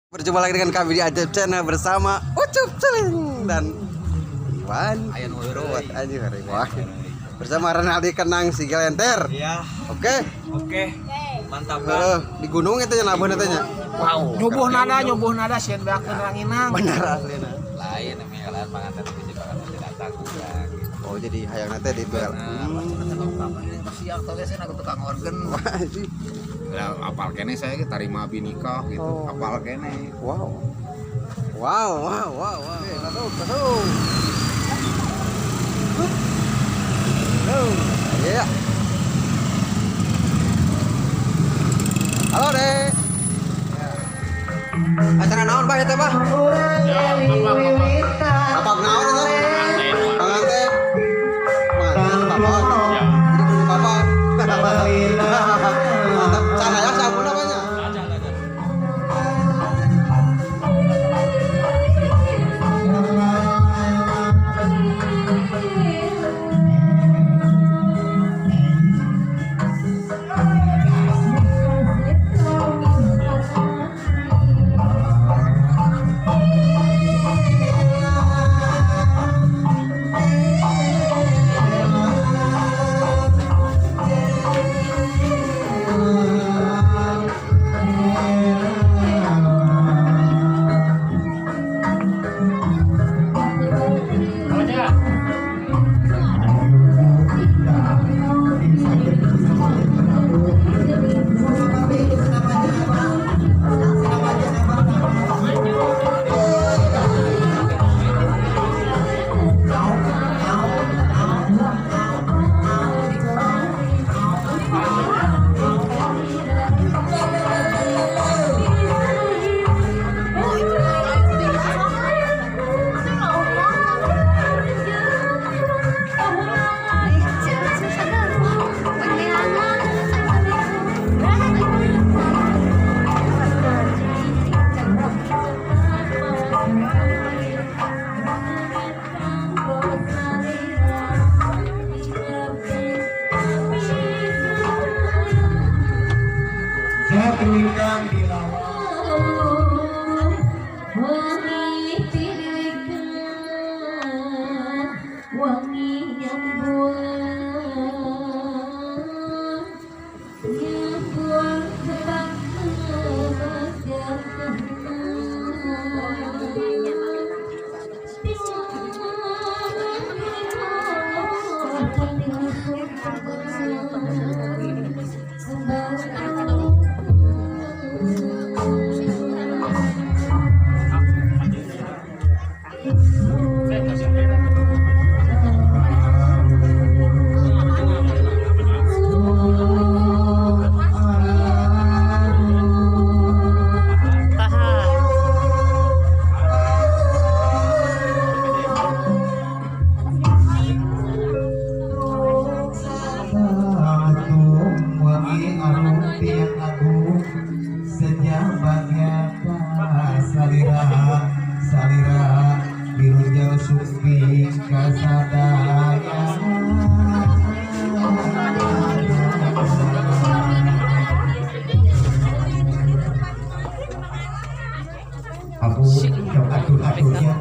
Berjumpa lagi dengan kami di Ajab Channel bersama Ucup Celing dan Iwan. Aya nu Kuat aja hari wah. Bersama Renaldi Kenang si Gelenter. Iya, Oke. oke. Mantap kan? Di gunung itu ya nabung nya. Wow. Nyubuh nada sieun beakeun ranginang. Bener aslina. Lain namanya kalian panganten bisi panganten datang juga gitu. Oh, jadi hayang nate di bel. Siang tau saya aku tukang organ. Wah, sih. Ya, apal kene saya tarima abi nikah gitu. Oh. Apal kene. Wow. Wow, wow, wow, wow. Oke, masuk, masuk. Hup. Go. Iya. Halo, Dek. Acara naon, Bah, eta, Bah? Bapak naon eta? Panganten. Panganten, bapak. Jadi kudu bapak. Mantap. Sana ya sabun apanya? Wangi nyambuang nyambuang kebang Salira birujal sumping kasadaya. Aku yang atur-aturnya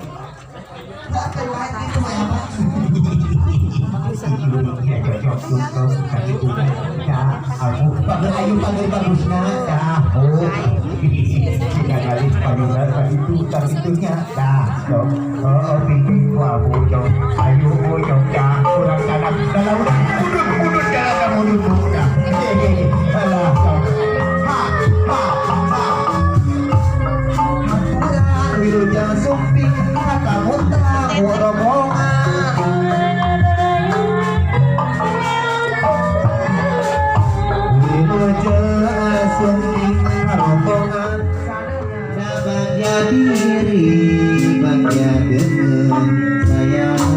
Diri bagya dengan sayang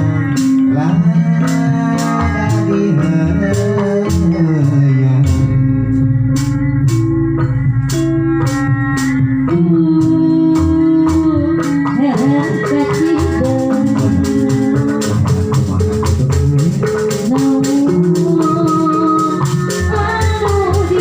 lada di hayang. Anu di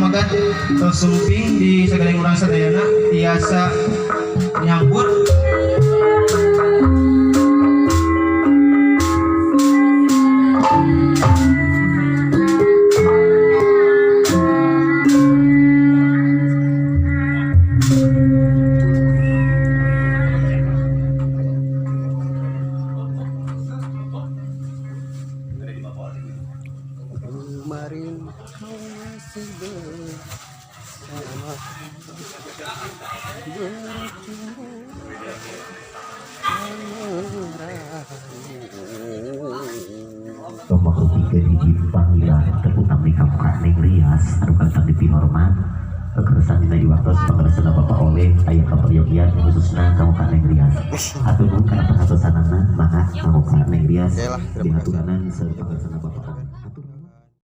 pamegat tos sumping di sagala urang sadayana tiasa nyambut. Kemarin kau masih bersama, bercumbu merayu. Tong hiji panggilan terutama ka muka Neng Rias anu kantang dipihormat keresan dina diwaktos pangersana Bapak Oleh aya kaperyogian khususna ka muka Neng Rias. Hatur nuhun kana perhatosanana, mangga ka muka Neng Rias. Oke lah, terima kasih. Dihaturanan saur pangersana Bapak.